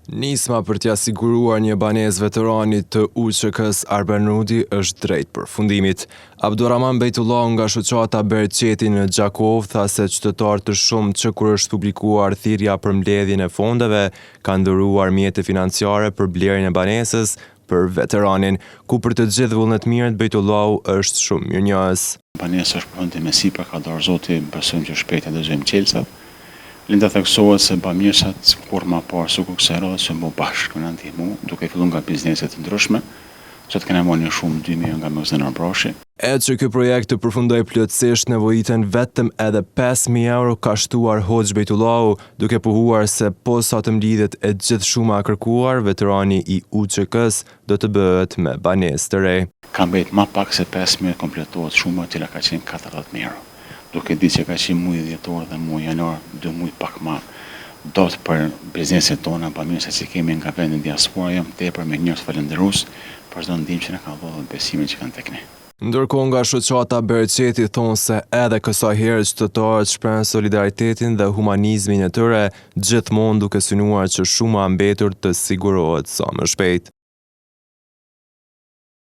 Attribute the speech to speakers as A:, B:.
A: Nisma për t'ia siguruar një banesë veteranit të UÇK-së Arben Rudi është drejt përfundimit. Abdurrahman Bejtullahu nga shoqata Bereqeti në Gjakovë tha se qytetarë të shumtë që kur është publikuar thirrja për mbledhjen e fondeve kanë dhuruar mjete financiare për blerjen e banesës për veteranin, ku për të gjithë vullnetmirët Bejtullahu është shumë mirënjohës.
B: Banesa është përfundim e sipër, ka dorë Zoti, besojmë që shpejt e dëgjojmë çelësat. Vlen të theksohet se bamirësat kurrë ma parë sikur kësaj radhe s'janë bo bashkë me na ndihmu, duke fillu nga biznese të ndryshme. Sot kena marrë një shumë 2000 euro nga Mevzan Abrashi.
A: E që ky projekt të përfundojë plotësisht nevojiten vetëm edhe 5000 euro, ka shtuar Hoxhë Bejtullahu, duke pohuar se posa të mblidhet e gjithë shuma e kërkuar, veterani i UÇK-së do të bëhet me banesë të re.
B: Ka mbet ma pak se 5000 kompletohet shuma e cila ka qenë 40.000 euro. Duke ditë që ka qenë muaji dhjetor dhe muaji janar, dy muaj pak ma dobët për bizneset tona, bamirësat që kemi nga vendi diaspora, jam tepër mirënjohës falënderues për çdo ndihmë që na kanë dhënë dhe besimin që kanë tek ne.
A: Ndërkohë nga shoqata Bereqeti thonë se edhe kësaj here qytetarët shprehen solidaritetin dhe humanizmin e tyre, gjithmonë duke synuar që shuma e mbetur të sigurohet sa më shpejt.